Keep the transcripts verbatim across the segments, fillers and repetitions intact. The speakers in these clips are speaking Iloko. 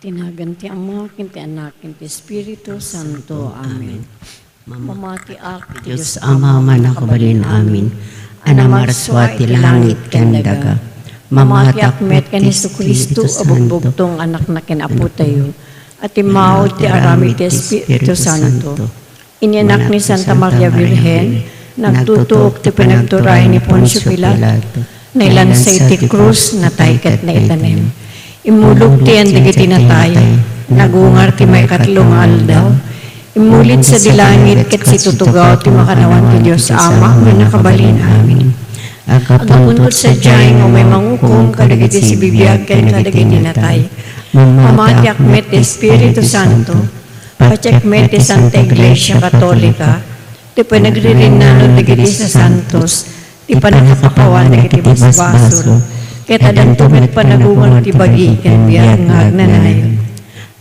Iti nagan ti Ama, ken ti Anak, ken ti Espiritu Santo. Amen. Mamatiak iti Dios Ama a mannakabalin amin, a namarsua iti langit ken daga. Mamatiak met ken Jesu-Cristo a bugbugtong Anakna ken Apotayo, a timmaud ti aramid ti Espiritu Santo. Inyanak ni Santa Maria Birhen, nagtutuok ti panagturay ni Poncio Pilato. Nailansa iti krus, natay ket naitanem. Immulog ti ayan dagiti natay, nagungar ti maikatlo nga aldaw. Immuli sadi langit ket situtugaw ti makannawan ti Dios Ama a mannakabalin amin. Aggapunto sadiay nga umay mangukom kadagiti sibibiag ken kadagiti natay. Mamatiak met ti Espiritu Santo. Patiek met ti Santa Iglesia Katolika, ti panagririnnano dagiti sasantos, ti pannakapawan dagiti basbasol, ket addanto met panagungar ti bagi ken biag nga agnanayon.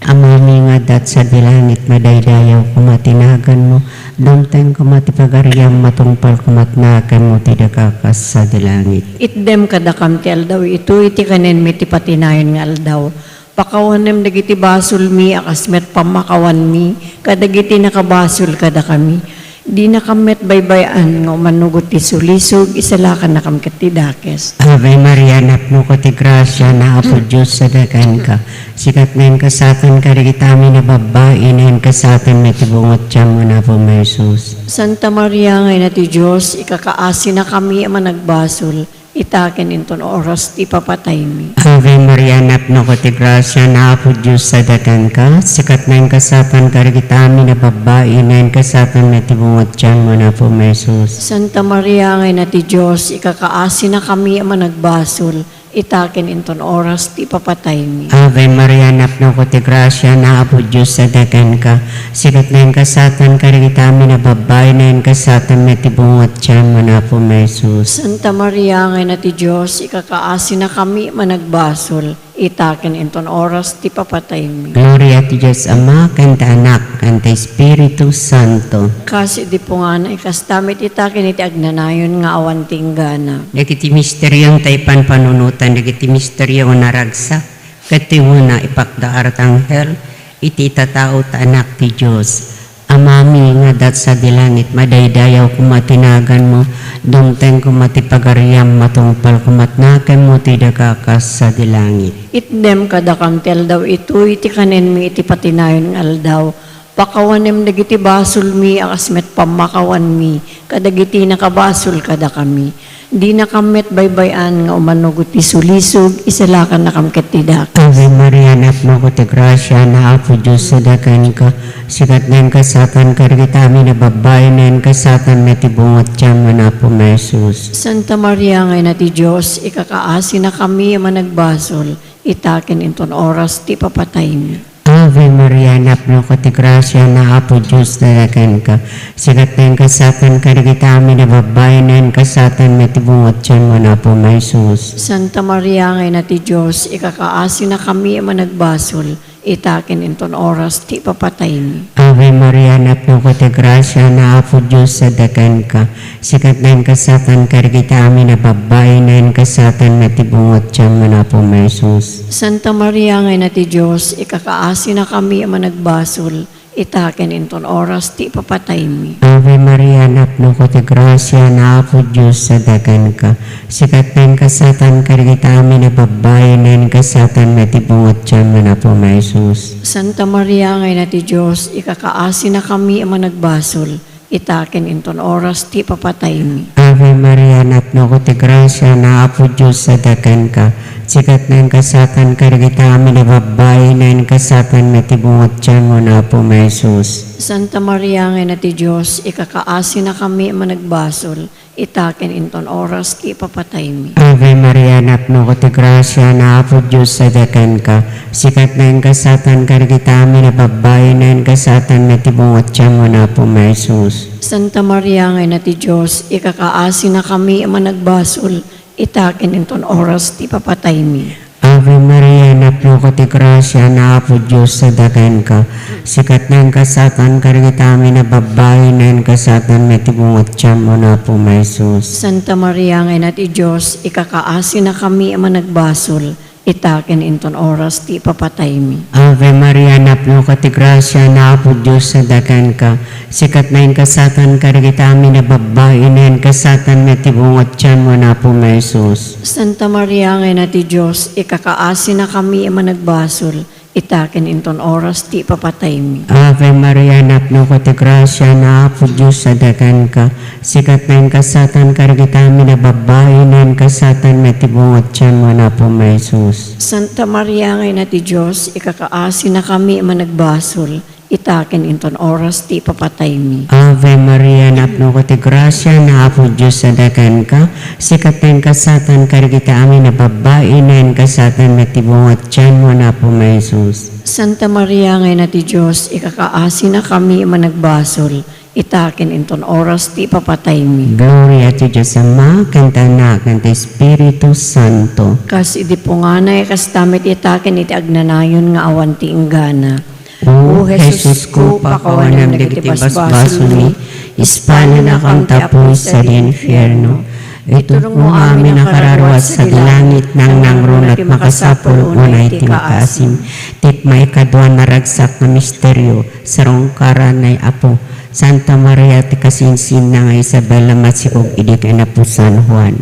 Amami nga adda sadi langit, madaydayaw koma ti naganmo, dumteng koma ti pagariam, matungpal koma ti naganmo ti daga kas sadi langit. Itdem kadakam ti aldaw itoy ti kanenmi ti patinayon nga aldaw. Pakawanem dagiti basolmi a kas met pammakawanmi kadagiti nakabasol kadakami. Dinakam met baybay-an nga umanugot ti sulisog, isalakannakam ket ti dakes. Ave Maria, napnoka ti grasia, ni Apo Dios sadakanka. Sika ti nainkasakan kadagiti amin a babbai, nainkasakan met ti bunga ti tianmo, ni Apo Jesus. Santa Maria nga Ina ti Dios, ikakaasinakami a managbasol, ita ken inton oras ti ipapataymi. Ave Maria, napnoka ti grasia, ni Apo Dios sadakanka, sika ti nainkasakan kadagiti amin a babbai, nainkasakan met ti bunga ti tianmo, ni Apo Jesus. Santa Maria nga Ina ti Dios, ikakaasinakami a managbasol, ita ken inton oras ti ipapataymi. Ave Maria, napnoka ti grasia, ni Apo Dios sadakanka, sika ti nainkasakan kadagiti amin a babbai, nainkasakan met ti bunga ti tianmo, ni Apo Jesus. Santa Maria nga Ina ti Dios, ikakaasinakami a managbasol, ita ken inton oras ti ipapataymi. Gloria ti Dios Ama, ken ti Anak, ken ti Espiritu Santo. Kas idi pungan, ikasta met ita ken iti agnanayon nga awan ti inggana. Dagiti misterio ti panpanunotan, dagiti misterio nga naragsak, ket ti una, ipakdaar ti anghel iti itatao ti Anak ti Dios. Amami nga adda sadi langit, madaydayaw koma ti naganmo, dumteng koma ti pagariam, matungpal koma ti naganmo ti daga kas sadi langit. Itdem kadakam ti aldaw itoy ti kanenmi iti patinayon nga aldaw. Pakawanem dagiti basolmi a kas met pammakawanmi kadagiti nakabasol kadakami. Dinakam met baybay-an nga umanugot ti sulisog, isalakannakam ket ti dakes. Ave Maria, napnoka ti grasia, ni Apo Dios sadakanka, sika ti nainkasakan kadagiti amin a babbai, nainkasakan met ti bunga ti tianmo, ni Apo Jesus. Santa Maria nga Ina ti Dios, ikakaasinakami a managbasol, ita ken inton oras ti ipapataymi. Ave Maria, napnoka ti grasia, ni Apo Dios sadakanka, sika ti nainkasakan kadagiti amin a babbai, nainkasakan met ti bunga ti tianmo, ni Apo Jesus. Santa Maria nga Ina ti Dios, ikakaasinakami a managbasol, ita ken inton oras ti ipapataymi. Ave Maria, napnoka ti grasia, ni Apo Dios sadakanka, sika ti nainkasakan kadagiti amin a babbai, nainkasakan met ti bunga ti tianmo, ni Apo Jesus. Santa Maria nga Ina ti Dios, ikakaasinakami a managbasol, ita ken inton oras ti ipapataymi. Ave Maria, napnoka ti grasia, ni Apo Dios sadakanka, sika ti nainkasakan kadagiti amin a babbai, nainkasakan met ti bunga ti tianmo, ni Apo Jesus. Santa Maria nga Ina ti Dios, ikakaasinakami a managbasol, ita ken inton oras ti ipapataymi. Ave Maria, napnoka ti grasia, ni Apo Dios sadakanka, sika ti nainkasakan kadagiti amin a babbai, nainkasakan met ti bunga ti tianmo, ni Apo Jesus. Santa Maria nga Ina ti Dios, ikakaasinakami a managbasol, ita ken inton oras ti ipapataymi. Ave Maria, napnoka ti grasia, ni Apo Dios sadakanka, sika ti nainkasakan kadagiti amin a babbai, nainkasakan met ti bunga ti tianmo, ni Apo Jesus. Santa Maria nga Ina ti Dios, ikakaasinakami a managbasol, ita ken inton oras ti ipapataymi. Ave Maria, napnoka ti grasia, ni Apo Dios sadakanka, sika ti nainkasakan kadagiti amin a babbai, nainkasakan met ti bunga ti tianmo, ni Apo Jesus. Santa Maria nga Ina ti Dios, ikakaasinakami a managbasol, ita ken inton oras ti ipapataymi. Ave Maria, napnoka ti grasia, ni Apo Dios adda kenka. Sika ti naingasatan kadagiti amin a babbai, naingasatan met ti bunga ti tianmo, ni Apo mi Jesus. Santa Maria nga Ina ti Dios, ikakaasinakami a managbasol, ita ken inton oras ti ipapataymi. Ave Maria, napnoka ti grasia, ni Apo Dios adda kenka. Sika ti naingasatan kadagiti amin a babbai, naingasatan met ti bunga ti tianmo, ni Apo mi Jesus. Santa Maria nga Ina ti Dios, ikakaasinakami a managbasol, ita ken inton oras ti ipapataymi. Ave Maria, napnoka ti grasia, ni Apo Dios adda kenka. Sika ti naingasatan kadagiti amin a babbai, naingasatan met ti bunga ti tianmo, ni Apo mi Jesus. Santa Maria nga Ina ti Dios, ikakaasinakami a managbasol, ita ken inton oras ti ipapataymi. Gloria ti Dios Ama, ken ti Anak, ken ti Espiritu Santo. Kas idi punganay, kasta met ita ken iti agnanayon nga awan ti inggana. O Jesusko, pakawanam dagiti basbasolmi, ispalanakam ta apuy sadi infierno. Itulongmo amin a kararuat sadi langit, nangnangruna ti makasapul unay ti kaasim. Ti maikadua a naragsak nga misterio, sarungkaran ni Apo Santa Maria ti kasinsinna nga Isabel a masikog idi kay ni Apo San Juan.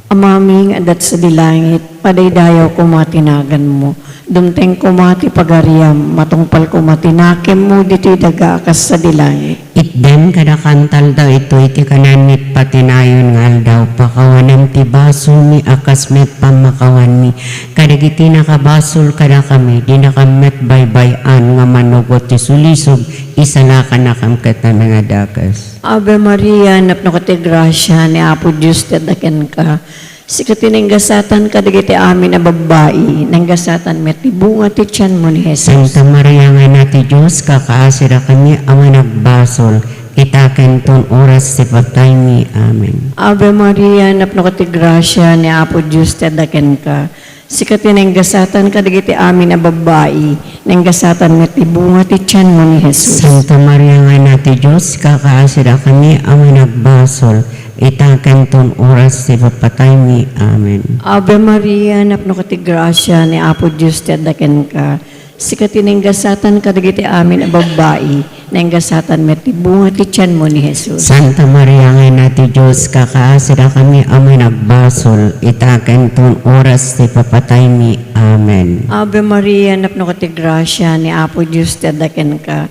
Amami nga adda sadi langit, padaydayaw koma ti naganmo. Dumteng koma ti pagariam, matungpal koma ti nakemmo ditoy daga a kas sadi langit. Itdem kadakami ti aldaw itoy ti kanami iti patinayon nga aldaw. Pakawanam ti basolmi a kas met pammakawanmi kadagiti nakabasol kadakami. Dinakam met baybay-an nga manugot ti sulisog, isalakanakam ket amin a dakes. Ave Maria, napnoka ti grasia, ni Apo Dios ti adda kenka. Sika ti naingasatan kadagiti amin a babbai, naingasatan met ti bunga ti tianmo ni Jesus. Santa Maria nga Ina ti Dios, kakaasirakami a managbasol, ita ken ton oras ti pataymi. Amen. Ave Maria, napnoka ti grasia, ni Apo Dios ti adda kenka. Sika ti naingasatan kadagiti amin a babbai, naingasatan met ti bunga ti tianmo ni Jesus. Santa Maria nga Ina ti Dios, kakaasirakami a managbasol, ita ken ton oras ti papataymi. Amen. Ave Maria, napnoka ti grasia, ni Apo Dios ti adda kenka. Sika ti naingasatan kadagiti amin a babbai, naingasatan met ti bunga ti tianmo ni Jesus. Santa Maria nga Ina ti Dios, kakaasirakami a managbasol, ita ken ton oras ti papataymi. Amen. Ave Maria, napnoka ti grasia, ni Apo Dios ti adda kenka.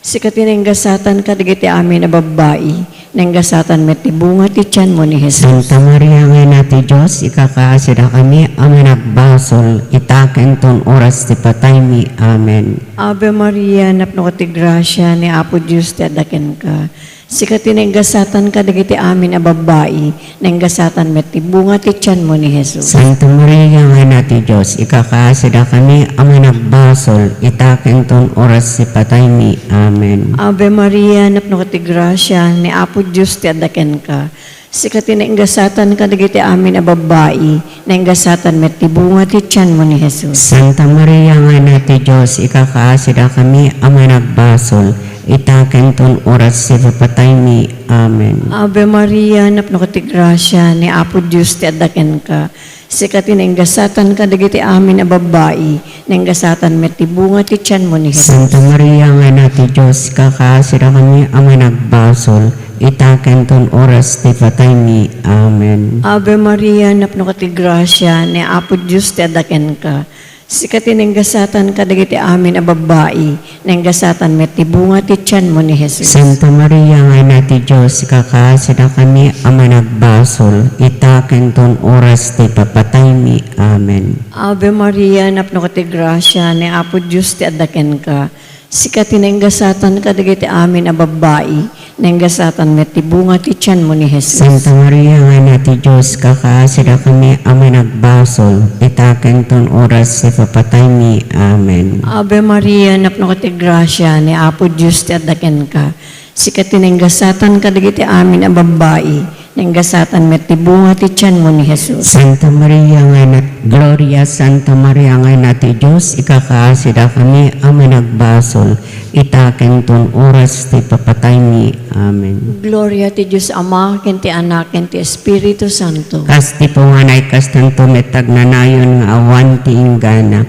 Sika ti naingasatan kadagiti amin a babbai, naingasatan met ti bunga ti tianmo ni Jesus. Santa Maria nga Ina ti Dios, ikakaasirakami a managbasol, ita ken ton oras ti pataymi. Amen. Ave Maria, napnoka ti grasia, ni Apo Dios ti adda kenka. Sika ti naingasatan kadagiti amin a babbai, naingasatan met ti bunga ti tianmo ni Jesus. Santa Maria nga Ina ti Dios, ikakaasirakami a managbasol, ita ken ton oras ti pataymi. Amen. Ave Maria, napnoka ti grasia, ni Apo Dios ti adda kenka. Sika ti naingasatan kadagiti amin a babbai, naingasatan met ti bunga ti tianmo ni Jesus. Santa Maria nga Ina ti Dios, ikakaasirakami a managbasol, ita ken ton oras ti papataymi. Amen. Ave Maria, napnoka ti grasia, ni Apo Dios ti adda kenka. Sika ti naingasatan kadagiti amin a babbai, naingasatan met ti bunga ti tianmo ni Jesus. Santa Maria nga Ina ti Dios, kakaasirakami a managbasol, ita ken ton oras ti pataymi. Amen. Ave Maria, napnoka ti grasia, ni Apo Dios ti adda kenka. Sika ti naingasatan kadagiti amin a babbai, naingasatan met ti bunga ti tianmo ni Jesus. Santa Maria nga Ina ti Dios, ikakaasirakami a managbasol, ita ken ton oras ti papataymi. Amen. Ave Maria, napnoka ti grasia, ni Apo Dios ti adda kenka. Sika ti naingasatan kadagiti amin a babbai, naingasatan met ti bunga ti tianmo ni Jesus. Santa Maria nga Ina ti Dios, kakaasirakami a managbasol, ita ken ton oras ti papataymi. Amen. Ave Maria, napnoka ti grasia, ni Apo Dios ti adda kenka. Sika ti naingasatan kadagiti amin a babbai, Naingasatan met ti bunga ti tianmo ni Jesus. Santa Maria nga Ina, Gloria, Santa Maria nga Ina ti Dios, ikakaasidakami a managbasol, ita ken ton oras ti papataymi. Amen. Gloria ti Dios Ama, ken ti Anak, ken ti Espiritu Santo. Kas ti punganay, kastanto met agnanayon nga awan ti inggana.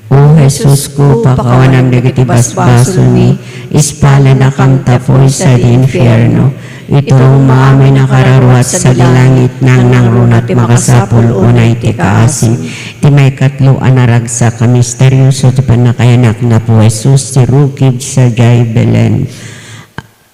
O Jesusko, pakawanam dagiti basbasolmi, ispalannakam ta puy sadi infierno. Iturongmo amin a kararuat sadi langit, nangnangruna ti makasapul unay ti kaasim. Ti maikatlo a naragsak a misterioso ti pannakayanak ni Apo Jesus ti rukib sadiay Belen.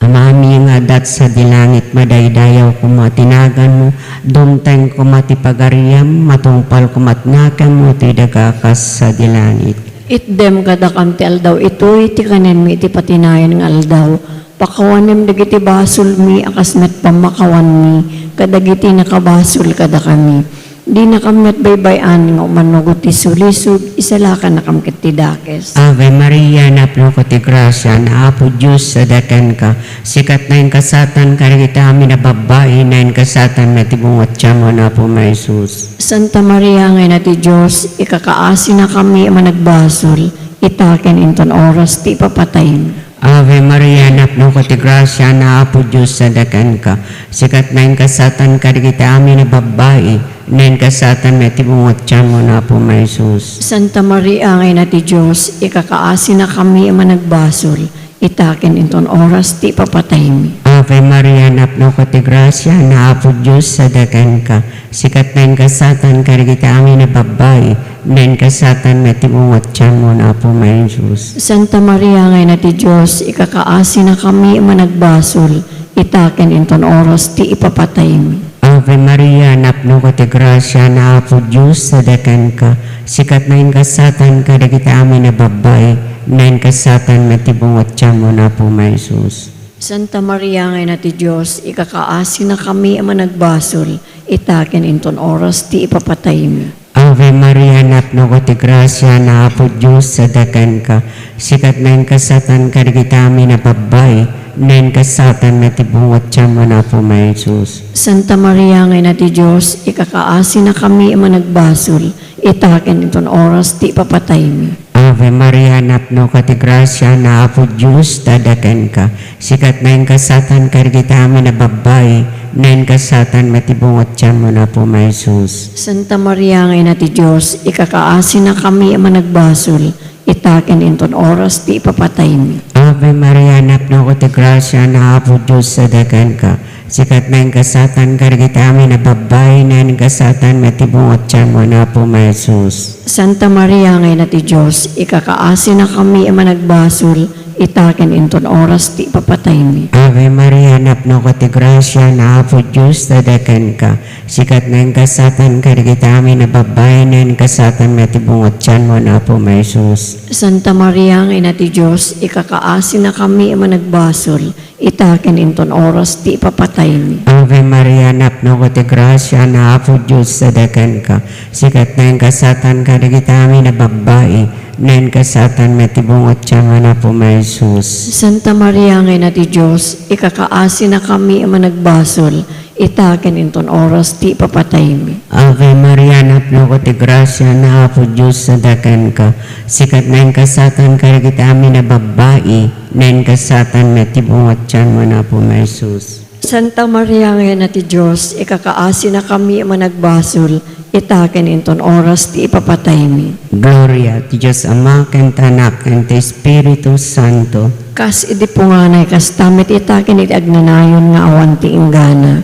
Amami nga adda sadi langit, madaydayaw koma ti naganmo, dumteng koma ti pagariam, matungpal koma ti naganmo ti daga kas sadi langit. Itdem kadakam ti aldaw itoy ti kanenmi iti patinayan nga aldaw. Pakawanem dagiti basolmi a kas met pammakawanmi kadagiti nakabasol kadakami. Dinakam met baybay-an nga umanugot ti sulisog, isalakannakam ket ti dakes. Ave Maria, napnoko ti grasia, ni Apo Dios sadi kenka. Sika ti naingasatan kadagiti amin a babbai, naingasatan met ti bunga ti tianmo ni Apo mi Jesus. Santa Maria nga Ina ti Dios, ikakaasinakami a managbasol, ita ken inton oras ti ipapataymi. Ave Maria, napnoko ti grasia, ni Apo Dios sadi kenka. Sika ti naingasatan kadagiti amin a babbai, naingasatan met ti bunga ti tianmo ni Apo mi Jesus. Santa Maria nga Ina ti Dios, ikakaasinakami a managbasol, ita ken inton oras ti ipapataymi. Ave Maria, napnoko ti grasia, ni Apo Dios sadi kenka. Sika ti naingasatan kadagiti amin a babbai, naingasatan met ti bunga ti tianmo ni Apo mi Jesus. Santa Maria nga Ina ti Dios, ikakaasinakami a managbasol, ita ken inton oras ti ipapataymi. Ave Maria, napnoko ti grasia, ni Apo Dios sadi kenka. Sika ti naingasatan kadagiti amin a babbai, naingasatan met ti bunga ti tianmo ni Apo mi Jesus. Santa Maria nga Ina ti Dios, ikakaasinakami a managbasol, ita ken inton oras ti ipapataymi. Ave Maria, napnoko ti grasia, ni Apo Dios sadi kenka. Sika ti naingasatan kadagiti amin a babbai, naingasatan met ti bunga ti tianmo ni Apo mi Jesus. Santa Maria nga Ina ti Dios, ikakaasinakami a managbasol, ita ken inton oras ti ipapataymi. Ave Maria, napnoko ti grasia, ni Apo Dios sadi kenka. Sika ti naingasatan kadagiti amin a babbai, naingasatan met ti bunga ti tianmo ni Apo mi Jesus. Santa Maria nga Ina ti Dios, ikakaasinakami a managbasol, ita ken inton oras ti ipapataymi. Ave Maria, napnoko ti grasia, ni Apo Dios sadi kenka. Sika ti naingasatan kadagiti amin a babbai, naingasatan met ti bunga ti tianmo ni Apo mi Jesus. Santa Maria nga Ina ti Dios, ikakaasinakami a managbasol, ita ken inton oras ti ipapataymi. Ave Maria, napnoko ti grasia, ni Apo Dios sadi kenka. Sika ti naingasatan kadagiti amin a babbai, naingasatan met ti bunga ti tianmo ni Apo mi Jesus. Santa Maria nga Ina ti Dios, ikakaasinakami a managbasol, ita ken inton oras ti ipapataymi. Ave Maria, napnoko ti grasia, ni Apo Dios sadi kenka. Sika ti naingasatan kadagiti amin a babbai, naingasatan met ti bunga ti tianmo ni Apo mi Jesus. Santa Maria nga Ina ti Dios, ikakaasinakami a managbasol, ita ken inton oras ti ipapataymi. Ave Maria, napnoko ti grasia, ni Apo Dios sadi kenka. Sika ti naingasatan kadagiti amin a babbai, naingasatan met ti bunga ti tianmo ni Apo mi Jesus. Santa Maria nga Ina ti Dios, ikakaasinakami a managbasol, ita ken inton oras ti ipapataymi. Gloria ti Dios Ama, ken ti Anak, ken ti Espiritu Santo. Kas idi punganay, kasta met ita ken iti agnanayon nga awan ti inggana.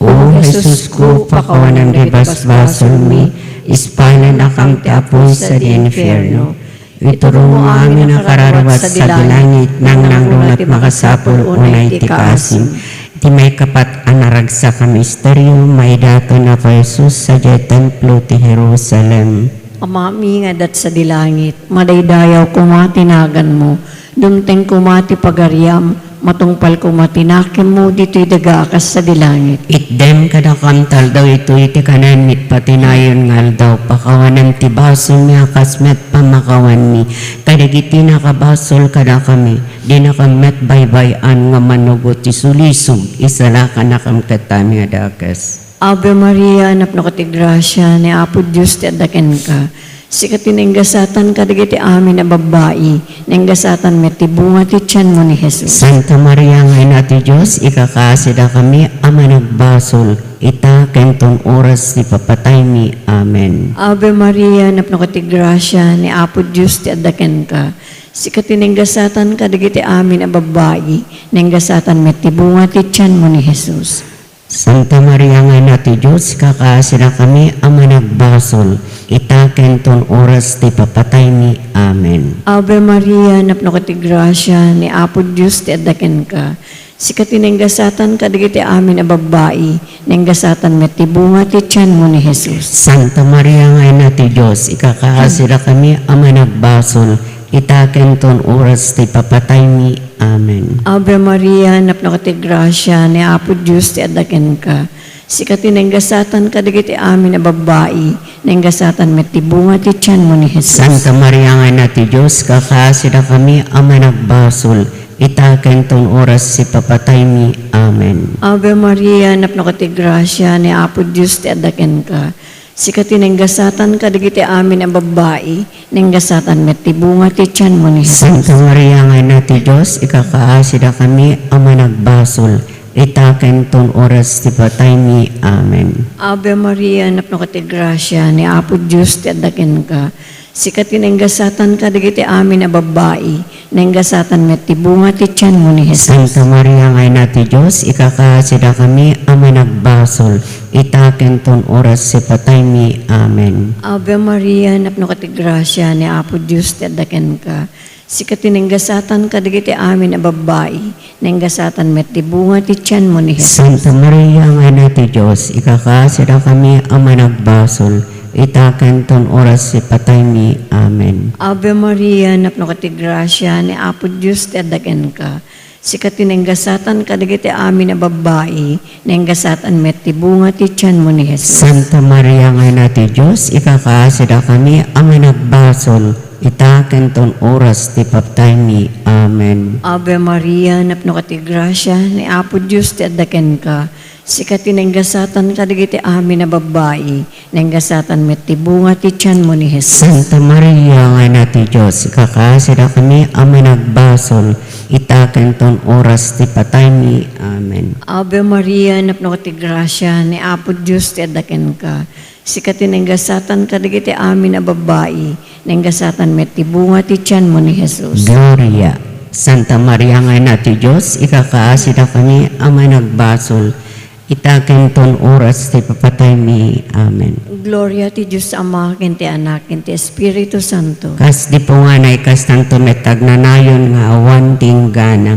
O Jesusko, pakawanem dagiti basbasolmi, ispalannakam ti apuy sadi infierno. Iturongmo amin a kararuat sadi langit, nangnangruna ti makasapul unay ti kaasim. Ti maikapat a naragsak a misterio, maidaton ni Apo Jesus sadiay templo ti Jerusalem. Amami nga adda sadi langit, madaydayaw koma ti naganmo, dumteng koma ti pagariam, Matungpal koma ti nakemmo ditoy daga a kas sadi langit. Itdem kadakam ti aldaw itoy ti kanenmi iti patinayon nga aldaw. Pakawanem ti basolmi a kas met pammakawanmi kadagiti nakabasol kadakami. Dinakam met baybay-an nga manugot ti sulisog, isalakannakam ket amin a dakes. Ave Maria, napnoka ti grasia, ni Apo Dios ti adda kenka. Sika ti nainggasatan kadagiti amin a babbai, nainggasatan met ti bunga ti tianmo ni Jesus. Santa Maria nga Ina ti Dios, ikakaasidakami a managbasol, ita ken ton oras ti papataymi. Amen. Ave Maria, napnoka ti grasia, ni Apo Dios ti adda kenka. Sika ti nainggasatan kadagiti amin a babbai, nainggasatan met ti bunga ti tianmo ni Jesus. Santa Maria nga Ina ti Dios, ikakaasidakami a managbasol, ita ken ton oras ti papataymi. Amen. Ave Maria, napnoka ti grasia, ni Apo Dios ti adda kenka. Sika ti nainggasatan kadagiti amin a babbai, nainggasatan met ti bunga ti tianmo ni Jesus. Santa Maria nga Ina ti Dios, ikakaasidakami a managbasol, ita ken ton oras ti papataymi. Amen. Ave Maria, napnoka ti grasia, ni Apo Dios ti adda kenka. Sika ti nainggasatan kadagiti amin a babbai, nainggasatan met ti bunga ti tianmo ni Jesus. Santa Maria nga Ina ti Dios, ikakaasidakami a managbasol, ita ken ton oras ti papataymi. Amen. Ave Maria, napnoka ti grasia, ni Apo Dios ti adda kenka. Sika ti nainggasatan kadagiti amin a babbai, nainggasatan met ti bunga ti tianmo ni Jesus. Santa Maria nga Ina ti Dios, ikakaasidakami a managbasol, ita ken ton oras ti pataymi. Amen. Ave Maria, napnoka ti grasia, ni Apo Dios ti adda kenka. Sika ti nainggasatan kadagiti amin a babbai, nainggasatan met ti bunga ti tianmo ni Jesus. Santa Maria nga Ina ti Dios, ikakaasidakami a managbasol, ita ken ton oras ti pataymi. Amen. Ave Maria, napnoka ti grasia, ni Apo Dios ti adda kenka. Sika ti nainggasatan kadagiti amin a babbai, nainggasatan met ti bunga ti tianmo ni Jesus. Santa Maria nga Ina ti Dios, ikakaasidakami a managbasol, ita ken ton oras ti pataymi. Amen. Ave Maria, napnoka ti grasia, ni Apo Dios ti adda kenka. Sika ti nainggasatan kadagiti amin a babbai, nainggasatan met ti bunga ti tianmo ni Jesus. Santa Maria nga Ina ti Dios, ikakaasidakami a managbasol, ita ken ton oras ti pataymi. Amen. Ave Maria, napnoka ti grasia, ni Apo Dios ti adda kenka. Sika ti nainggasatan kadagiti amin a babbai, nainggasatan met ti bunga ti tianmo ni Jesus. Santa Maria nga Ina ti Dios, ikakaasidakami a managbasol, ita ken ton oras ti pataymi. Amen. Ave Maria, napnoka ti grasia, ni Apo Dios ti adda kenka. Sika ti nainggasatan kadagiti amin a babbai, nainggasatan met ti bunga ti tianmo ni Jesus. Gloria. Santa Maria nga Ina ti Dios, ikakaasidakami a managbasol, ita ken ton oras ti papataymi. Amen. Gloria ti Dios Ama, ken ti Anak, ken ti Espiritu Santo. Kas di punganay, kastanto met agnanayon nga awan ti inggana.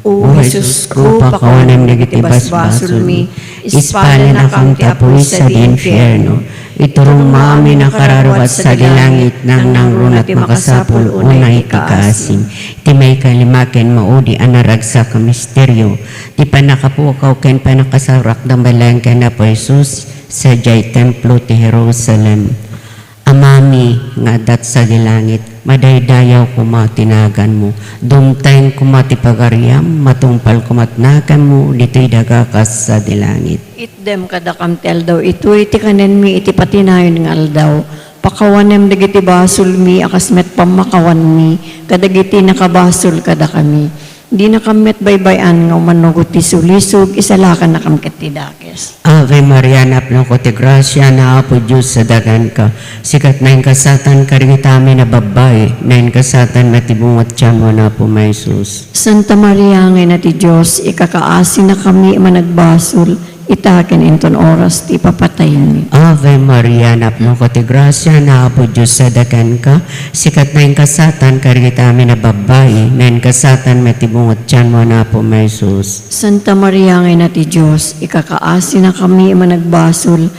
O Jesusko, pakawanem dagiti basbasolmi, ispalennakam ti apuy sadi infierno. Iturongmo amin a kararuat sadi langit, nangnangruna ti makasapul unay iti kaasi. Ti maikalimaken maudi a naragsak a misterio, ti pannakapukaw ken pannakasaragdamalayan ken Apo Jesus sadiay templo ti Jerusalem. Amami nga adda sadi langit, madaydayaw koma ti naganmo. Dumteng koma ti pagariam, matungpal koma ti naganmo ditoy daga kas sadi langit. Itdem kadakam ti aldaw itoy ti kanenmi iti patinayon nga aldaw. Pakawanem dagiti basolmi a kas met pammakawanmi kadagiti nakabasol kadakami. Dinakam met baybay-an nga umanugot ti sulisog, isalakannakam ket ti dakes. Ave Maria, napnoka ti grasia, ni Apo Dios adda kenka. Sika ti nainggasatan kadagiti amin a babbai, nainggasatan met ti bunga ti tianmo, ni Apo Jesus. Santa Maria nga Ina ti Dios, ikakaasinakami a managbasol, ita ken inton oras ti papataymi. Ave Maria, napnoka ti grasia, ni Apo Dios adda kenka. Sika ti nainggasatan kadagiti amin a babbai, nainggasatan met ti bunga ti tianmo, ni Apo Jesus. Santa Maria nga Ina ti Dios, ikakaasinakami a managbasol,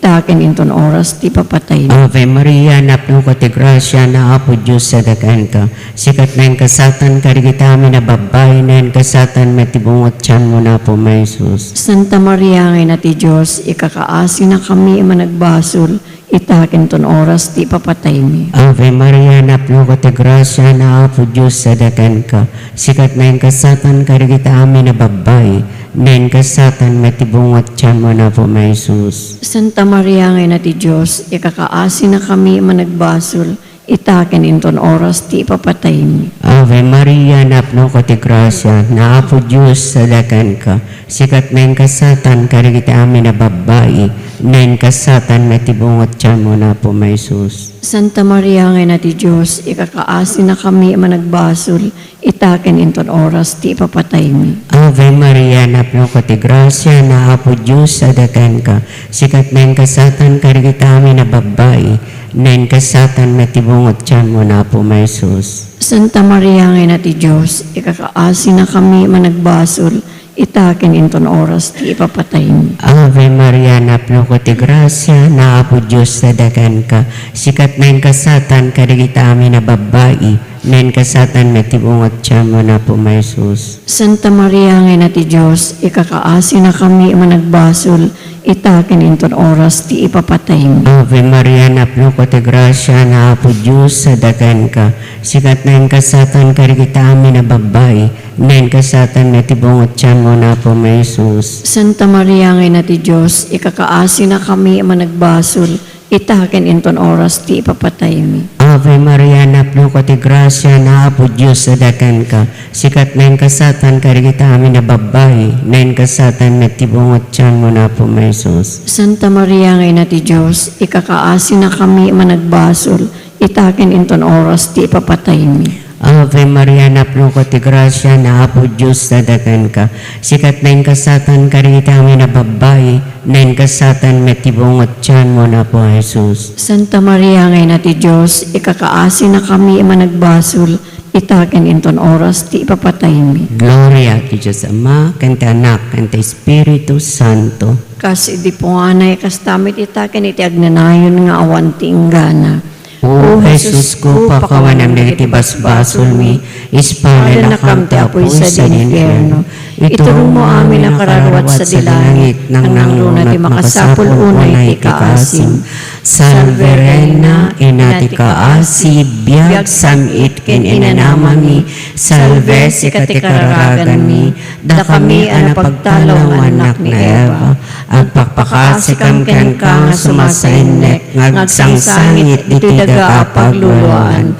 ita ken inton oras ti ipapataymi. Ave Maria, napnoka ti grasia, ni Apo Dios sadakanka. Sika ti naingasatan kadagiti amin a babbai, naingasatan met ti bunga ti tianmo, ni Apo mi a Jesus. Santa Maria nga Ina ti Dios, ikakaasinakami a managbasol, ita ken inton oras ti ipapataymi. Ave Maria, napnoka ti grasia, ni Apo Dios sadakanka. Sika ti naingasatan kadagiti amin a babbai, naingasatan met ti bunga ti tianmo, ni Apo mi a Jesus. Santa Maria nga Ina ti Dios, ikakaasinakami a managbasol, ita ken inton oras ti ipapataymi. Ave Maria, napnoka ti grasia, ni Apo Dios sadakanka. Sika ti naingasatan kadagiti amin a babbai, naingasatan met ti bunga ti tianmo, ni Apo mi a Jesus. Santa Maria nga Ina ti Dios, ikakaasinakami a managbasol, ita ken inton oras ti ipapataymi. Ave Maria, napnoka ti grasia, ni Apo Dios sadakanka. Sika ti naingasatan kadagiti amin a babbai, naingasatan met ti bunga ti tianmo, ni Apo mi a Jesus. Santa Maria nga Ina ti Dios, ikakaasinakami a managbasol, ita ken inton oras ti ipapataymi. Ave Maria, napnoka ti grasia, ni Apo Dios sadakanka. Sika ti naingasatan kadagiti amin a babbai, naingasatan met ti bunga ti tianmo, ni Apo mi a Jesus. Santa Maria nga Ina ti Dios, ikakaasinakami a managbasol, ita ken inton oras ti ipapataymi. Ave Maria, napnoka ti grasia, ni Apo Dios sadakanka. Sika ti naingasatan kadagiti amin a babbai, naingasatan met ti bunga ti tianmo, ni Apo mi a Jesus. Santa Maria nga Ina ti Dios, ikakaasinakami a managbasol, ita ken inton oras ti ipapataymi. Ave Maria, napnoka ti grasia, ni Apo Dios sadakanka. Sika ti naingasatan kadagiti amin a babbai, naingasatan met ti bunga ti tianmo, ni Apo mi a Jesus. Santa Maria nga Ina ti Dios, ikakaasinakami a managbasol, ita ken inton oras ti ipapataymi. Ave Maria, napnoka ti grasia, ni Apo Dios sadakanka. Sika ti naingasatan kadagiti amin a babbai, naingasatan met ti bunga ti tianmo, ni Apo a Jesus. Santa Maria nga Ina ti Dios, ikakaasinakami a managbasol, ita ken inton oras ti ipapataymi. Gloria ti Dios Ama, ken ti Anak, ken ti Espiritu Santo. Kas idi punganay, kasta met ita ken iti agnanayon nga awan ti inggana. O Jesusko, pakawanam dagiti basbasolmi, ispadannakam ti apuy sadi infierno. Iturongmo amin a kararuat sadi langit, nangnangruna ti makasapul unay ti kaasim. Salve Reina, ina ti kaasi, biag, sam-it, ken inanamami. Salve, sika ti kararaganmi, dakami a napagtalaw nga annak ni Eva. Agpakpakaasikam kenka nga sumasaennek nga agsangsangit ditoy daga a pagluluaan.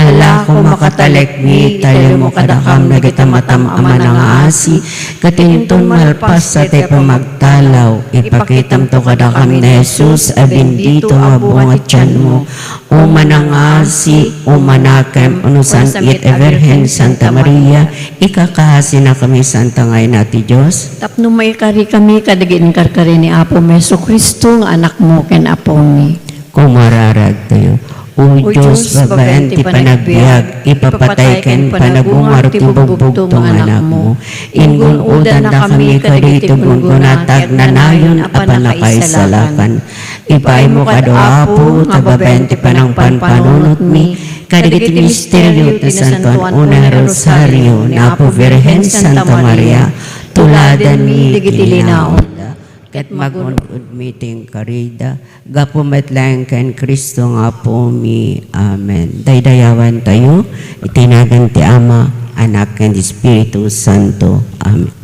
Alako, makatalekmi, talimo kadakam dagita matam a manangaasi, ket inton malpas dayta pamagtalaw, ipakitamto kadakam ni Jesus a bendito a bunga ti tianmo. O manangaasi, o manakem, o no san-it a Birhen Santa Maria, ikakaasinakami, Santa nga Ina ti Dios. Tapno maikarikami kadagiti inkarkari ni Apomi Jesu-Cristo nga Anakmo ken Apomi. Kumararagtayo. O Dios, babaen ti panagbiag, ipapatay ken panagungar ti bugbugto nga Anakmo. Inggun-odannakami kadagiti gungguna ti agnanayon a pannakaisalakan. Ipaaymo kad, Apo, ta babaen ti panangpanpanunotmi kadagiti misterio ti Nasantoan Una a Rosario ni Apo Birhen Santa Maria, tuladanmi dagiti linaonda, ket magun-odmi ti inkarida, gapu met laeng ken Cristo nga Apomi. Amen. Daydayawantayo iti nagan ti Ama, Anak, ken Espiritu Santo. Amen.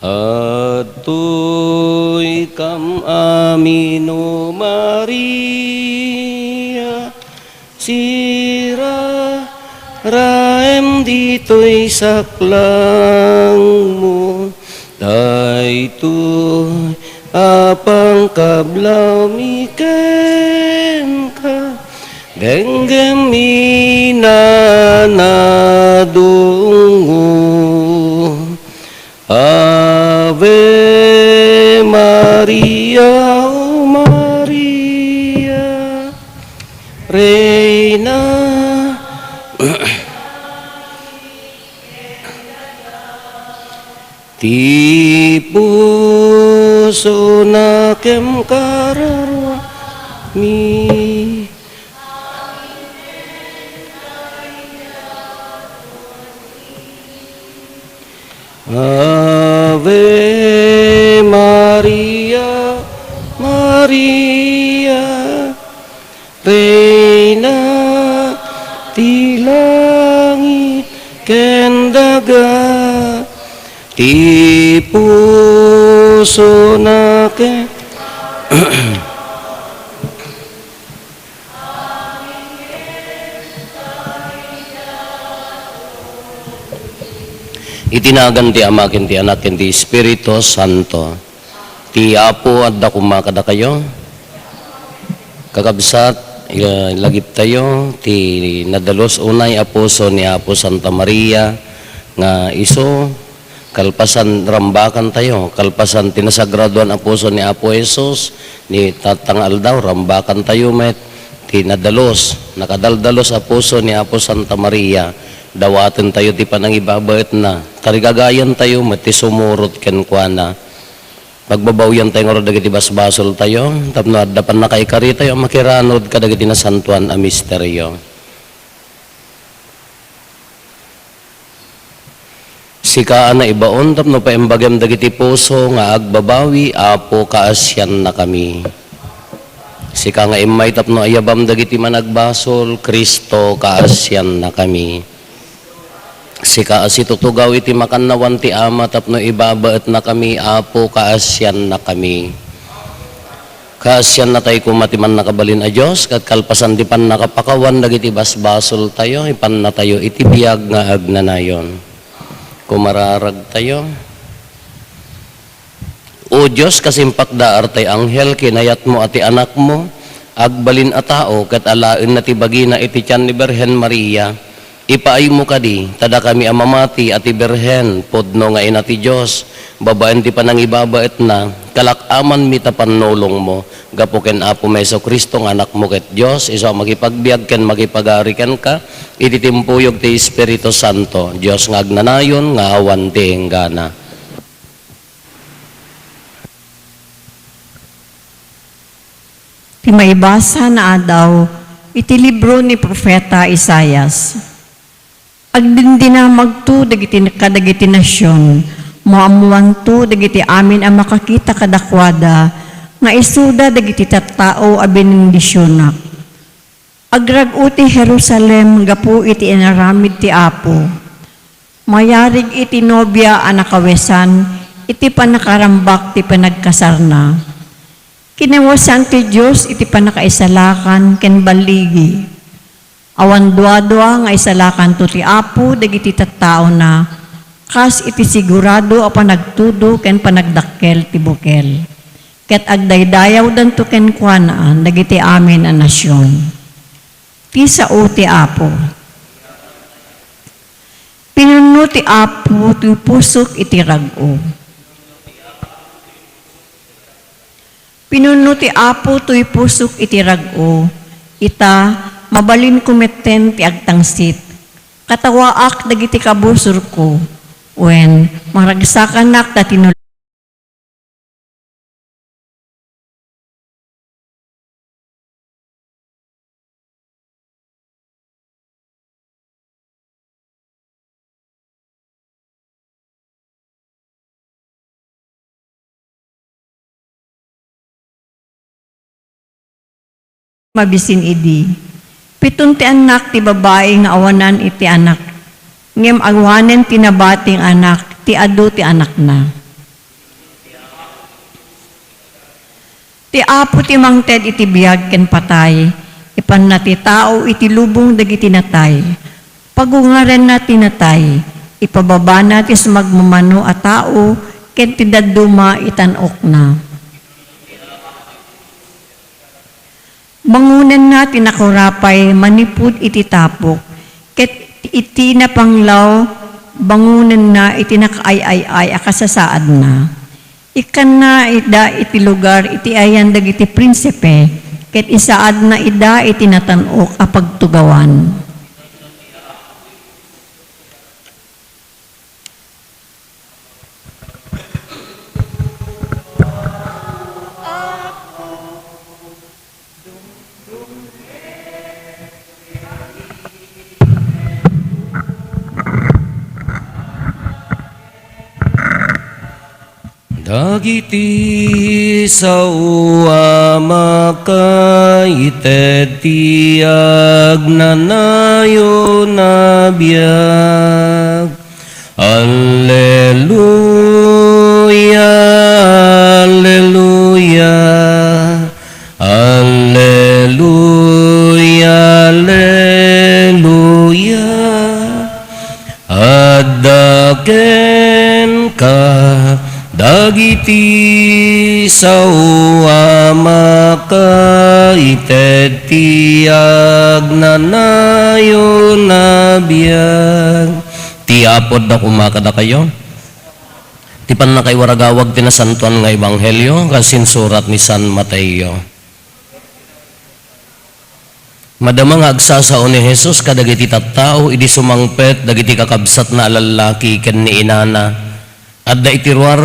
Adtoy kam amin, O Maria, siraraem ditoy saklangmo, daytoy a pangkablawmi kenka, denggem inanadongo. Ave Maria, O Maria, Reina. Ti pusona ken kararuami. Ave Maria, Maria, Reina ti langit ken daga, ti pusona ken Iti nagan ti Ama, ken ti Anak, ken ti Espiritu Santo. Ti Apo adda koma kadakayo. Kakabsat, eh, lagiptayo ti nadalus unay a puso ni Apo Santa Maria nga isu. Kalpasan, rambakantayo, kalpasan ti nasagradoan a puso ni Apo Jesus, ni tatta nga aldaw, rambakantayo met ti nadalus, nakadaldalus a puso ni Apo Santa Maria. Dawatentayo ti panangibabaetna, tarigagayantayo met ti sumurot kenkuana. Pagbabawiantayo ngarud dagiti basbasoltayo, tapno adda pannakaikaritayo a makiranod kadagiti nasantoan a misterio. Sika a naibaon tapno paimbagem dagiti puso nga agbabawi, Apo, kaasiannakami. Sika nga immay tapno ayabam dagiti managbasol, Cristo, kaasiannakami. Sika a situtugaw iti makannawan ti Ama tapno ibabaetnakami, Apo, kaasiannakami. Kaasiannatay koma ti Mannakabalin a Dios, ket kalpasan ti pannakapakawan dagiti basbasoltayo, ipannatayo iti biag nga agnanayon. Kumararagtayo. O Dios, kas impakdaar tay anghel, kinayatmo a ti Anakmo agbalin a tao ket alaenna ti bagina iti tian ni Birhen Maria. Ipaaymo kadi, ta dakami a mamati a ti Birhen, pudno nga ina ti Dios, babaen ti panangibabaetna, kalak-amanmi ta pannulongmo, gapu ken Apomi Jesu-Cristo nga Anakmo ket Dios, isu a makipagbiag ken makipagari kenka, iti timpuyog ti Espiritu Santo, Dios nga agnanayon nga awan ti inggana. Ti maibasa nga adaw iti libro ni Profeta Isaias. Agdindinamagto dagiti, kadagiti nasion, maammoanto dagiti amin a makakita kadakuada, nga isuda dagiti tattao a benendisionak. Agrag-o ti Jerusalem gapu iti inaramid ti Apo. Mayarig iti nobia a nakawesan iti pannakarambak ti panagkasarna. Kinawesan ti Dios iti pannakaisalakan ken balligi. Awan duadua nga isalakanto ti Apo dagiti tattaona, kas iti sigurado a panagtudo ken panagdakkel ti bukel. Ket agdaydayawdanto kenkuana dagiti amin a nasion. Ti sao ti Apo. Pinunno ti Apo ti pusok iti rag-o. Pinunno ti Apo toy pusok iti rag-o, ita, mabalinko metten ti agtangsit. Katawaak dagiti kabusorko, wen, maragsakanak ta tinul- Mabisin idi, piton ti annak ti babai nga awanan iti anak. Ngem awanen ti nabati nga anak ti adu ti anakna. Ti Apo ti mangted iti biag ken patay, ipanna ti tao iti lubong dagiti natay. Pagungarenna ti natay, ipababana ti sumagmamano a tao ken ti dadduma itan-okna. Bangonenna ti nakurapay manipud iti tapok, ket iti napanglaw, bangonenna iti nakaay-ay-ay a kasasaadna. Ikkanna ida iti lugar iti ayan dagiti prinsipe, ket isaadna ida iti natan-ok a pagtugawan. Dagiti sao a makaited ti agnanayon a biag. Alleluia, alleluia, alleluia, alleluia. Adda kenka dagiti sao a makaited ti agnanayon a biag. Ti Apo adda koma kadakayo. Ti pannakaiwaragawag ti Nasantoan nga Ebanghelio kas insurat ni San Mateo. Madama nga agsasao ni Jesus kadagiti tattao idi sumangpet dagiti kakabsatna a lallaki ken ni inana. Adda iti ruar,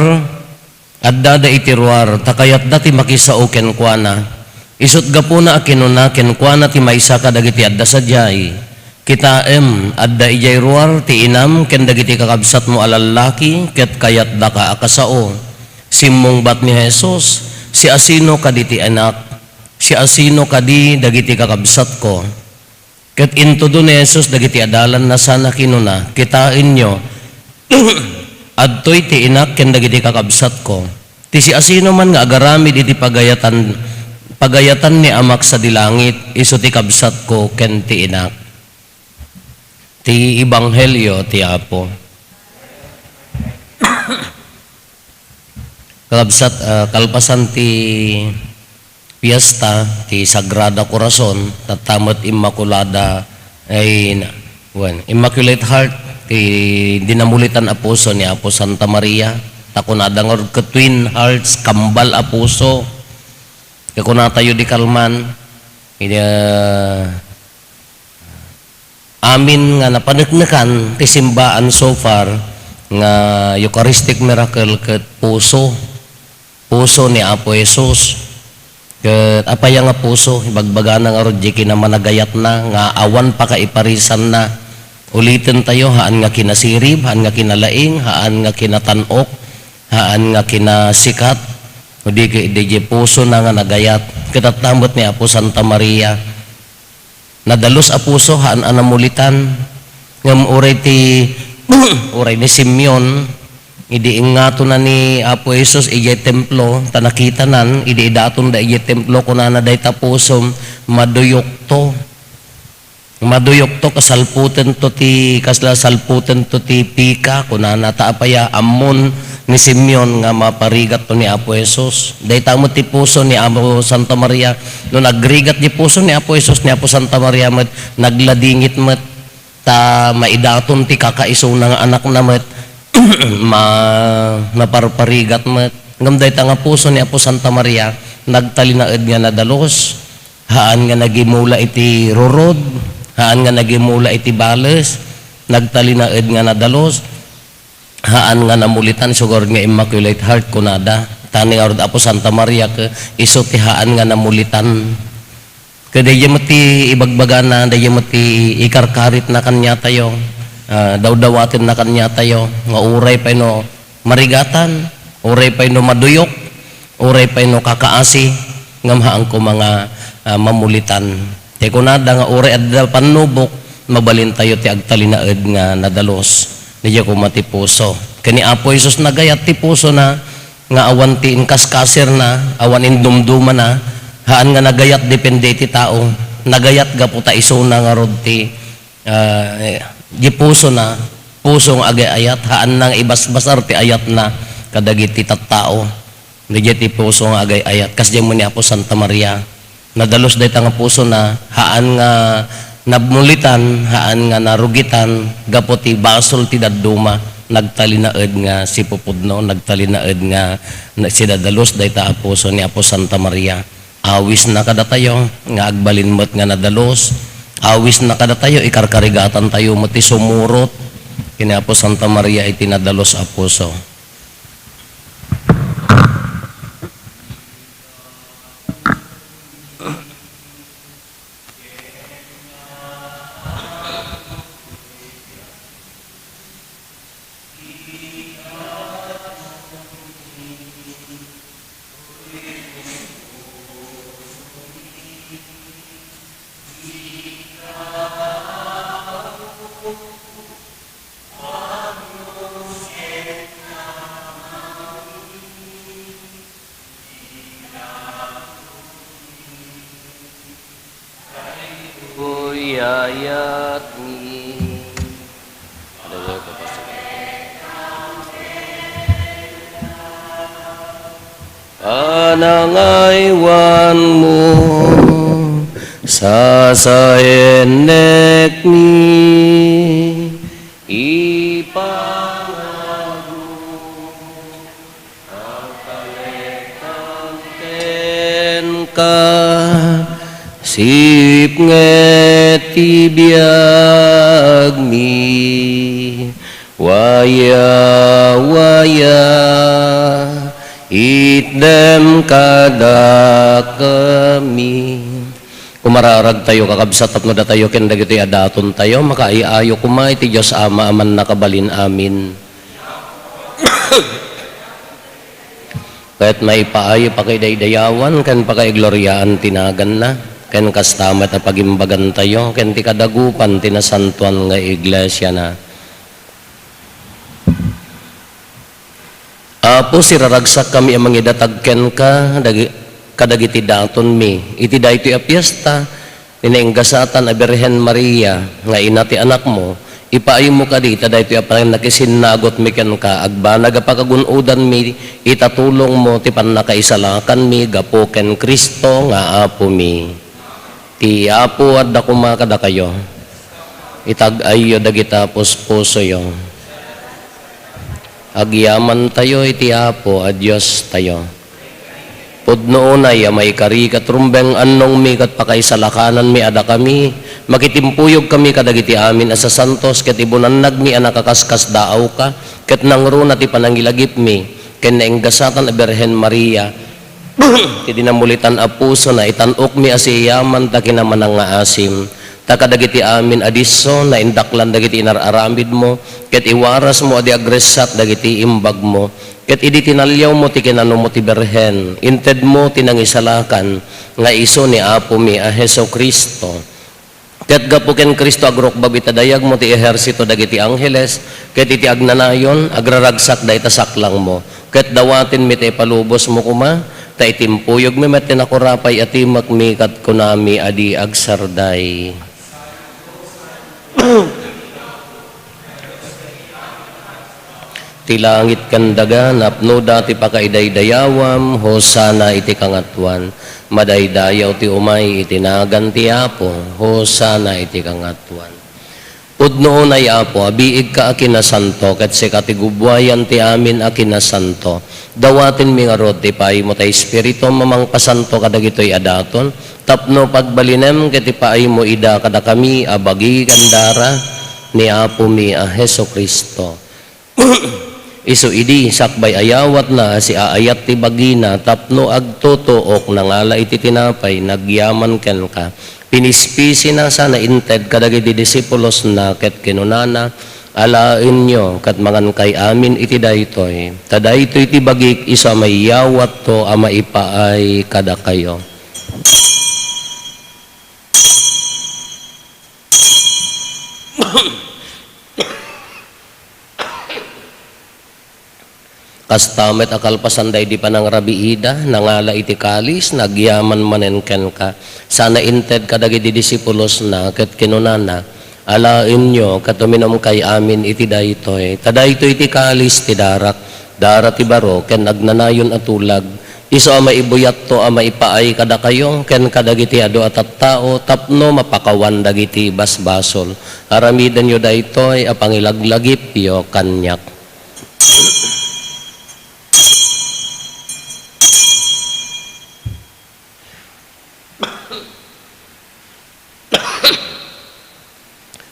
addada iti ruar, ta kayatda ti makisao kenkuana. Isut' gapuna a kinuna kenkuana ti maysa kadagiti adda sadiay, "Kitaem, adda idiay ruar ti inam ken dagiti kakabsatmo a lallaki, ket kayatdaka a kasao." Simmungbat ni Jesus, "Siasino kadi ti anak? Siasino kadi dagiti kakabsatko?" Ket intudo ni Jesus dagiti adalanna sana kinuna, "Kitaenyo, adtoy ti inak ken dagiti kakabsatko. Ti siasinoman nga agaramid iti pagayatan, pagayatan ni Amak sadi langit, isu ti kabsatko ken ti inak." Ti Ebanghelio ti Apo. Kakabsat, ah, kalpasan ti fiesta ti Sagrada Corazon, tatta met Immaculada, ay, na, wen, Immaculate Heart, ti dinamulitan a puso ni Apo Santa Maria, ta kunada ngarud ket Twin Hearts, kambal a puso. Kakunatayo di kalman, ida, amin nga napaneknekan ti simbaan so far nga Eucharistic miracle ket puso, puso ni Apo Jesus. Ket apay nga puso, ibagbagana ngarud diay kinamanagayatna nga awan pakaiparisanna. Ulitentayo, haan nga kinasirib, haan nga kinalaing, haan nga kinatan-ok, haan nga kinasikat, o di ket diay pusona nga nagayat. Ket tatta met ni Apo Santa Maria. Nadalus a puso, haan a namulitan. Ngem uray ti, uray ni Simeon, idi ingngatona ni Apo Jesus idiay templo, ta nakitanan, idi idatonda idiay templo, kunana, "Dayta pusom, maduyokto. Maduyokto, kasalputento ti, kasla salputento ti pika," kunana, ta apay a ammon ni Simeon nga maparigatto ni Apo Jesus. Dayta met ti puso ni Apo Santa Maria. No nagrigat ti puso ni Apo Jesus, ni Apo Santa Maria met, nagladingit met, ta maidaton ti kakaisuna nga anakna met, ma-, maparparigat met. Ngem dayta nga puso ni Apo Santa Maria, nagtalinaed nga nadalus, haan nga nagimula iti rurod, haan nga nagimula iti bales, nagtalinaed nga nadalus, haan nga namulitan, isu ngarud nga Immaculate Heart, kunada. Ta ni ngarud Apo Santa Maria, ket isu ti haan nga namulitan. Ket daydiay met ti ibagbagana, daydiay met ti ikarkaritna kaniatayo, ah, dawdawatenna kaniatayo, nga uray pay no marigatan, uray pay no maduyok, uray pay no kakaasi, ngem haan koma nga, ah, mamulitan. Ti kunada nga uray adda pannubok, mabalintayo ti agtalinaed nga nadalus. Diay koma ti puso. Ken ni Apo Jesus nagayat ti pusona nga awan ti inkaskasirna, awan indumdumana, haan nga nagayat depende iti tao. Nagayat gapu ta isuna ngarud ti, ah, di pusona, puso nga agay-ayat, haanna nga ibasbasar ti ayatna kadagiti tattao. Diay ti puso nga agay-ayat. Kasdiay met ni Apo Santa Maria. Nadalus dayta nga pusona, haan nga nabmulitan, haan nga narugitan, gapu ti basol ti dadduma, nagtalinaed nga sipupudno, nagtalinaed nga na-, sidadalus dayta a puso ni Apo Santa Maria. Awisna kadatayo nga agbalin met nga nadalus, awisna kadatayo, ikarkarigatantayo met ti sumurot ken ni Apo Santa Maria iti nadalus a puso. Uyayatmi. Panangaywanmo, sasaennekmi, ipangayo. Agtalektan kenka, sipnget ti biagmi. Waya, waya, itdem kadakami. Kumararagtayo, kakabsat, tapno datayo ken dagitoy a datontayo, makaay-ayo koma iti Dios Ama a mannakabalin. Amen. Ket maipaay pakidaydayawan ken pakaigloriaan ti naganna, ken kasta met a pagimbagantayo ken ti kadagupan ti nasantoan nga iglesiana. Apo, siraragsakkami a mangidatag kenka dagi-, kadagiti datonmi iti daytoy a fiesta, ni nainggasatan a Birhen Maria nga ina ti Anakmo, ipaaymo kadi ta daytoy a pannakisinnagutmi kenka agbanag a pakagun-odanmi ita tulongmo ti pannakaisalakanmi gapu ken Cristo nga Apomi. Ti Apo adda koma kadakayo. Itag-ayyo dagita puspusoyo. Agyamantayo iti Apo a Diostayo. Pudno unay a maikari ket rumbeng annongmi ket pakaisalakananmi a dakami, makitimpuyogkami kadagiti amin a sasantos ket ibunannagmi a nakakaskasdaawka, ket nangruna ti panangilagipmi ken nainggasatan a Birhen Maria, ti dinamulitan a pusona, itan-okmi a siyaman ta kinamanangngaasim. Ta kadagiti amin a disso, naindaklan dagiti inar-aramidmo, ket iwarasmo a di agressak dagiti imbagmo. Ket idi tinaliawmo ti kinanumo ti Birhen, intedmo ti nangisalakan nga isu ni Apomi a Jesu-Cristo. Ket gapu ken Cristo, agrukbab ita dayagmo ti ehersito dagiti angheles, ket iti agnanayon, agraragsak dayta saklangmo. Ket dawatenmi ta ipalubosmo koma, ta itimpuyogmi met ti nakurapay a timekmi, ket kunami a di agsarday. Ti langit ken daga, napnoda ti pakaidaydayawam, Hosanna iti kangatoan. Madaydayaw ti umay iti nagan ti Apo, Hosanna iti kangatoan. Pudno unay, Apo, a biigka a kinasanto, ket sika ti gubbuayan ti amin a kinasanto. Dawatenmi ngarud ti ipaaymo ta Espiritum a mangpasanto kadagitoy a daton, tapno pagbalinem ket ipaaymo ida kadakami a bagi ken dara ni Apomi a Jesu-Cristo. Isu idi, sakbay a yawatna a siaayat ti bagina tapno agtutuok nangala iti tinapay, nagyaman kenka. Pinispisina sana inted kadagiti disipulosna ket kinunana, "Alaenyo ket mangankay amin iti daytoy, ta daytoy ti bagik isu a maiyawatto a maipaay kadakayo." Kasta met a kalpasan daydi panangrabiida, nangala iti kalis, nagyaman manen kenka. Sana inted kadagiti disipulosna, ket kinunana, "Alaenyo, ket uminumkay amin iti daytoy. Ta daytoy ti kalis ti darak, dara ti baro, ken agnanayon a tulag. Isu a maibuyatto a maipaay kadakayo, ken kadagiti adu a tattao, tapno mapakawan dagiti basbasol. Aramidenyo daytoy a pangilaglagipyo kaniak."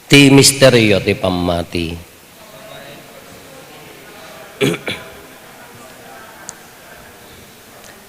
Ti misterio ti pammati.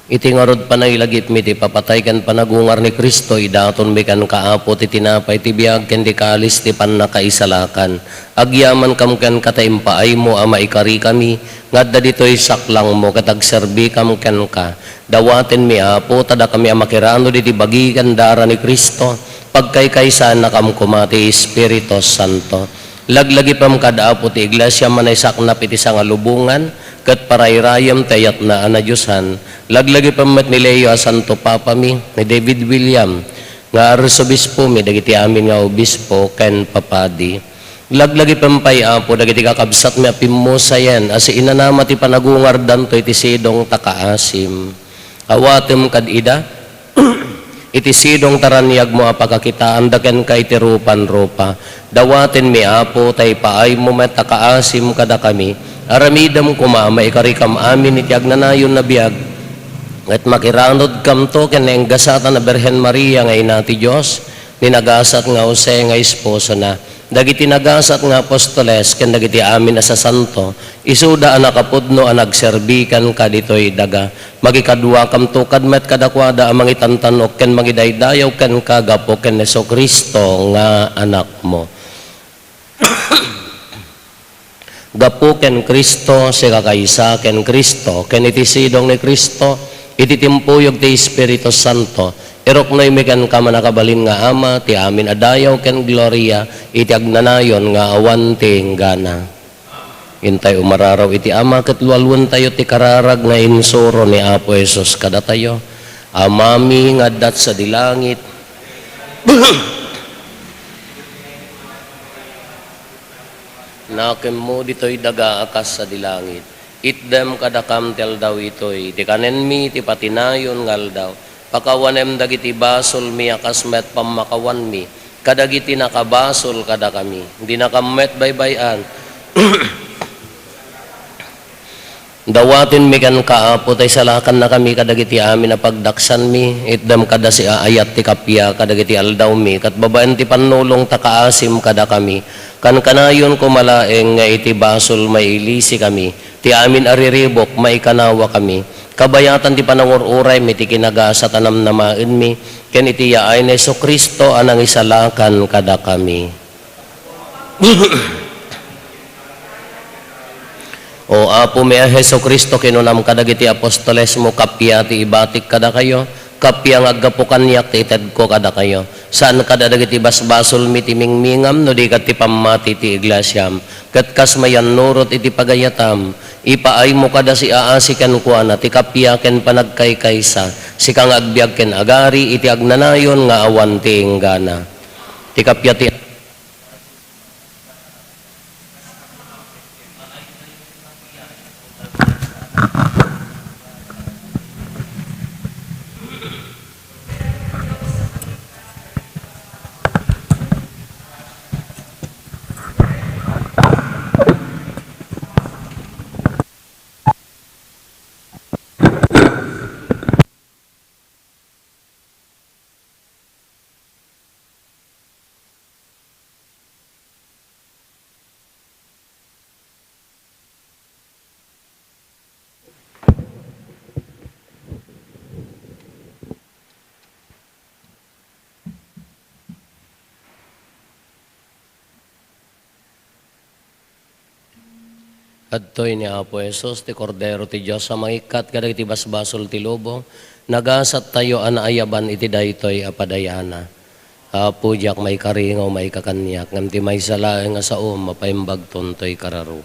Iti ngarud panaylagipmi ti papatay ken panagungar ni Cristo, idatonmi kenka, Apo, ti tinapay ti biag ken ti kalis ti pannakaisalakan. Agyamankam kenka ta impaaymo a maikarikami nga adda ditoy saklangmo ket agserbikam kenka. Dawatenmi, Apo, ta dakami a makiranod iti bagi ken dara ni Cristo, pagkaykaysaannakam koma ti Espiritu Santo. Laglagipem kad, Apo, ti Iglesia a naisaknap iti sangalubongan ket parairayem ti ayatna a nadiosan. Laglagipem met ni Leo a Santo Papami, ni David William nga Arsobispomi, dagiti amin nga obispo ken papadi. Laglagipem pay, Apo, dagiti kakabsatmi a pimmusayen a siinanama ti panagungardanto iti sidong ta kaasim. Awatem kad ida iti sidong ta raniagmo a pakakitaanda kenka iti rupan-rupa. Dawatenmi, Apo, ta ipaaymo met a kaasim kadakami. Aramidem koma a maikarikam amin iti agnanayon a biag, ket makiranodkamto ken nainggasatan a Birhen Maria nga Ina ti Dios, ni nagasat nga Jose nga esposona, dagiti nagasat nga apostoles, ken dagiti amin a sasanto, isuda a nakapudno a nagserbi kenka ditoy daga. Makikaduakamto kad met kadakuada a mangitantan-ok ken mangidaydayaw kenka gapu ken Jesu-Cristo nga Anakmo. Gapu ken Cristo, sikakaysa ken Cristo, ken iti sidong ni Cristo, iti timpuyog ti Espiritu Santo, iruknoymi kenka, mannakabalin nga Ama, ti amin a dayaw ken gloria iti agnanayon nga awan ti inggana. Intay umararaw iti Ama ket lualuentayo ti kararag nga insuro ni Apo Jesus kadatayo. Amami nga adda sadi langit, nakemmo ditoy daga a kas sadi langit. Itdem kadakam ti aldaw itoy, ti kanenmi ti patinayon nga aldaw. Pakawanem dagiti basolmi a kas met pammakawanmi kadagiti nakabasol kadakami. Dinakam met baybay-an. Dawatenmi kenka, Apo, ta isalakannakami kadagiti amin a pagdaksanmi. Itdem kada siaayat ti kappia kadagiti aldawmi, ket babaen ti pannulong ta kaasim kadakami. Kankanayon koma laeng nga iti basol mailisikami, ti amin a riribuk maikanawakami. Kabayatan ti panangur-uraymi ti kinagasat a namnamaenmi, ken iti yaay ni Jesu-Cristo a nangisalakan kadakami. O Apomi a Jesu-Cristo, kinunam kadagiti apostolesmo, kappia ti ibatik kadakayo, kappia nga aggapu kaniak ti itedko kadakayo. Saan kada dagiti basbasolmi ti mingmingam, no di ket ti pammati ti iglesiam. Ket kas mayannurot iti pagayatam, ipaaymo kada siaasi kenkuana ti kappia ken panagkaykaysa, sika nga agbiag ken agari iti agnanayon nga awan ti inggana. Ti kappia ti Adtoy ni Apo Jesus, ti Kordero ti Dios a mangikkat kadagiti basbasol ti lubong. Nagasattayo a naayaban iti daytoy a padayana. Apo, diak maikaringaw maikakaniak, ngem ti maysa laeng a saom, mapaimbagton toy kararo.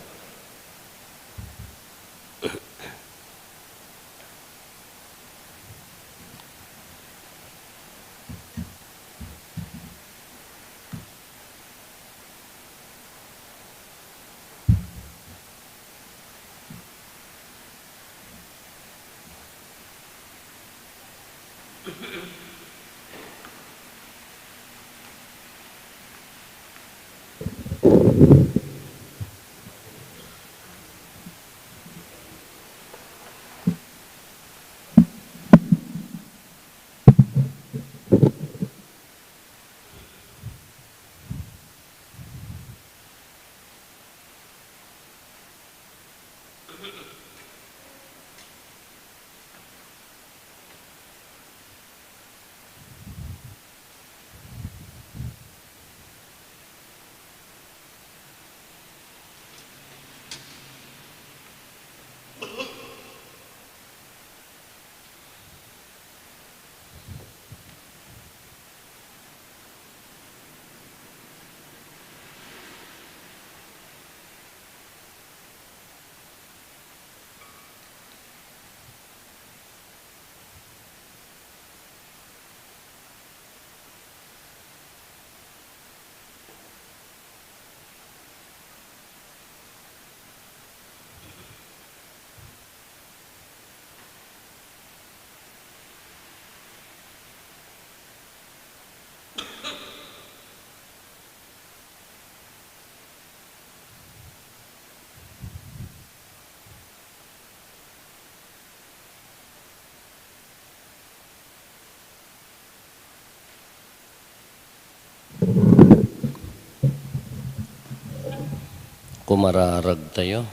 Kumararag tayo.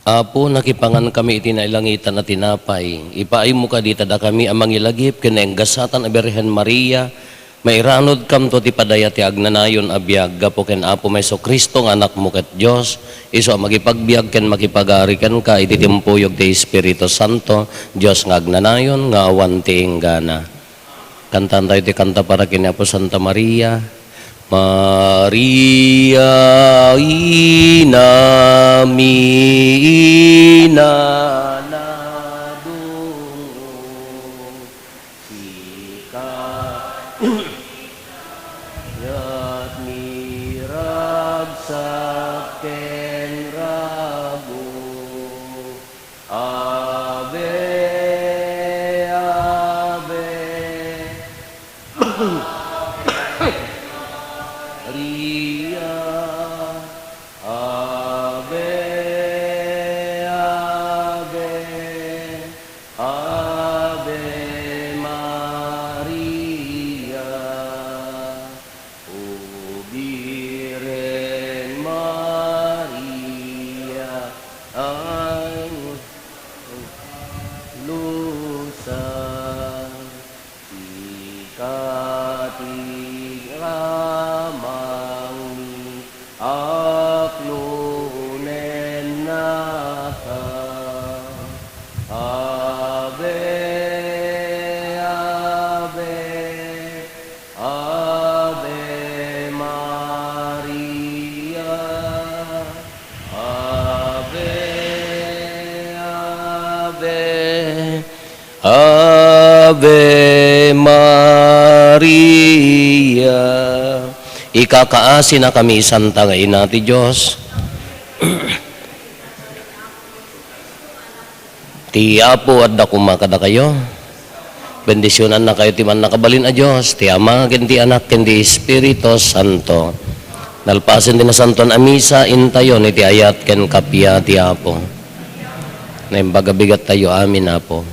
Apo, nakipangan kami iti nailangitan a tinapay. Ipaaymo kadi ta dakami a mangilagip ken naenggasatan a Birhen Maria, mairanudkamto ti padaya ti agnanayon a biag gapu ken Apo Jesu-Cristo nga Anakmo ket Dios, isu a makipagbiag ken makipagari kenka iti timpuyog ti Espiritu Santo, Dios nga agnanayon nga awan ti inggana. Kantaan tayo ti kanta para ken Apo Santa Maria. Maria, inami, ina na dungngo, sika, yat miragsak ken rago. Ave, Ave, Maria, Ave, Ave, Ave Maria. O Birhen Maria, ay lusa, sika ti ramangmi, aklonennaka. Ave, Ave, Ave Maria, Ave, Ave, Ave Maria. Ikakaasinakami, Santa nga Ina ti Dios. Ti Apo adda koma kadakayo. Bendisionannakayo ti Mannakabalin a Dios, ti Ama, ken ti Anak, ken ti Espiritu Santo. Nalpasen ti Nasantoan a Misa, intayon iti ayat ken kappia ti Apo. Naimbag a bigattayo amin, Apo.